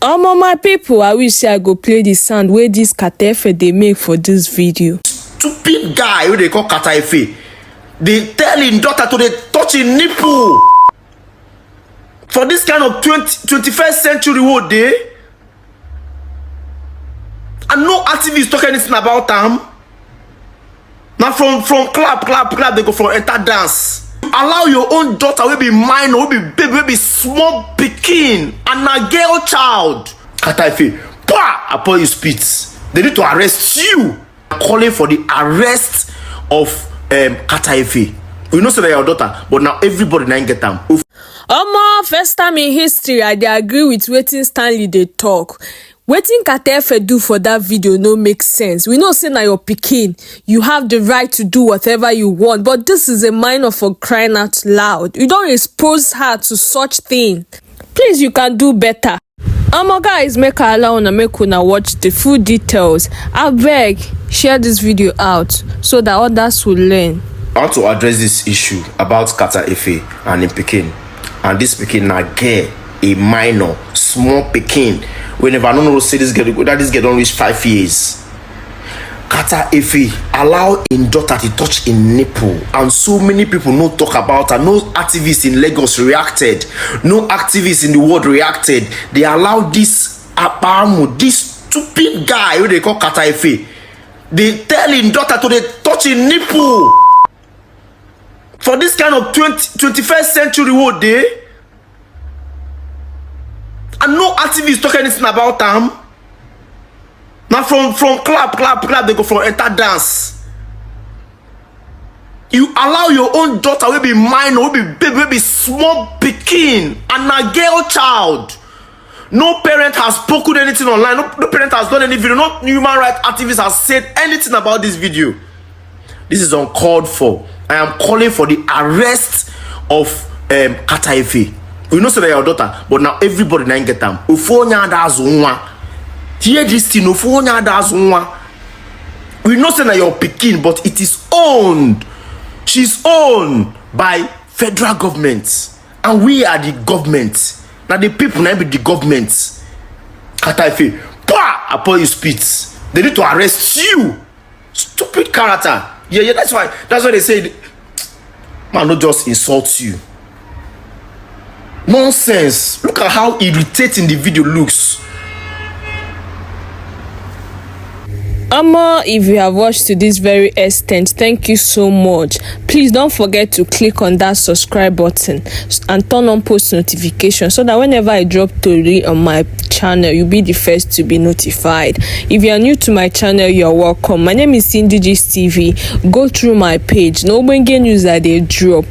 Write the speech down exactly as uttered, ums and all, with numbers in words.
Omo, my people, I wish say I go play the sound wey this Katefe dey make for this video. Stupid guy wey dey call Kataefe dey tell him daughter to dey touch him nipple for this kind of twenty, twenty-first century wey dey, and no activist talk anything about am. Na from from clap clap clap they go from enter dance. Allow your own daughter wey be minor, wey be baby, wey be small pikin, and na girl child. Kataefe, pa upon you spit. They need to arrest you. Calling for the arrest of um, Kataefe. We know say na your daughter, but now everybody na get am. Omo, first time in history I dey agree with wetin Stanley dey talk. Wetin Katefe do for that video no make sense. We know say na your pikin. You have the right to do whatever you want, but this is a minor, for crying out loud. You don't expose her to such thing. Please, you can do better. Omo, guys, make I allow una make una watch the full details. Abeg, share this video out so that others will learn. I want to address this issue about Kataefe and him pikin. And this pikin na girl, a minor, small pikin. We never know say this girl, that this girl don't reach five years. Kataefe allow him daughter to touch him nipple, and so many people no talk about her. No activists in Lagos reacted. No activists in the world reacted. They allow this apamu, this stupid guy wey they call Kataefe, they tell him daughter to dey touch him nipple for this kind of twenty, twenty-first century wey dey, and no activists talk anything about am. Na from from clap clap clap they go from enter dance. You allow your own daughter wey be minor, wey be baby, wey be small pikin, and na girl child. No parent has spoken anything online. No, no parent has done any video. No human rights activist has said anything about this video. This is uncalled for. I am calling for the arrest of um, Kataefe. We know say na your daughter, but now everybody na get am. Ofu onye ada azụ nwa. Hear this thing, ofu onye ada azụ nwa. We know say na your pikin, but it is owned. She's owned by federal government, and we are the government. Now the people na be the government. Kataefe, pa upon you spit. They need to arrest you. Stupid character. Yeah, yeah. That's why. That's why they say, man, no just insult you. Nonsense. Look at how irritating the video looks. Omo, if you have watched to this very extent, thank you so much. Please don't forget to click on that subscribe button and turn on post notification so that whenever I drop tori on my channel, you'll be the first to be notified. If you are new to my channel, you're welcome. My name is Cindy Gist T V. Go through my page. No ogbonge news that they drop.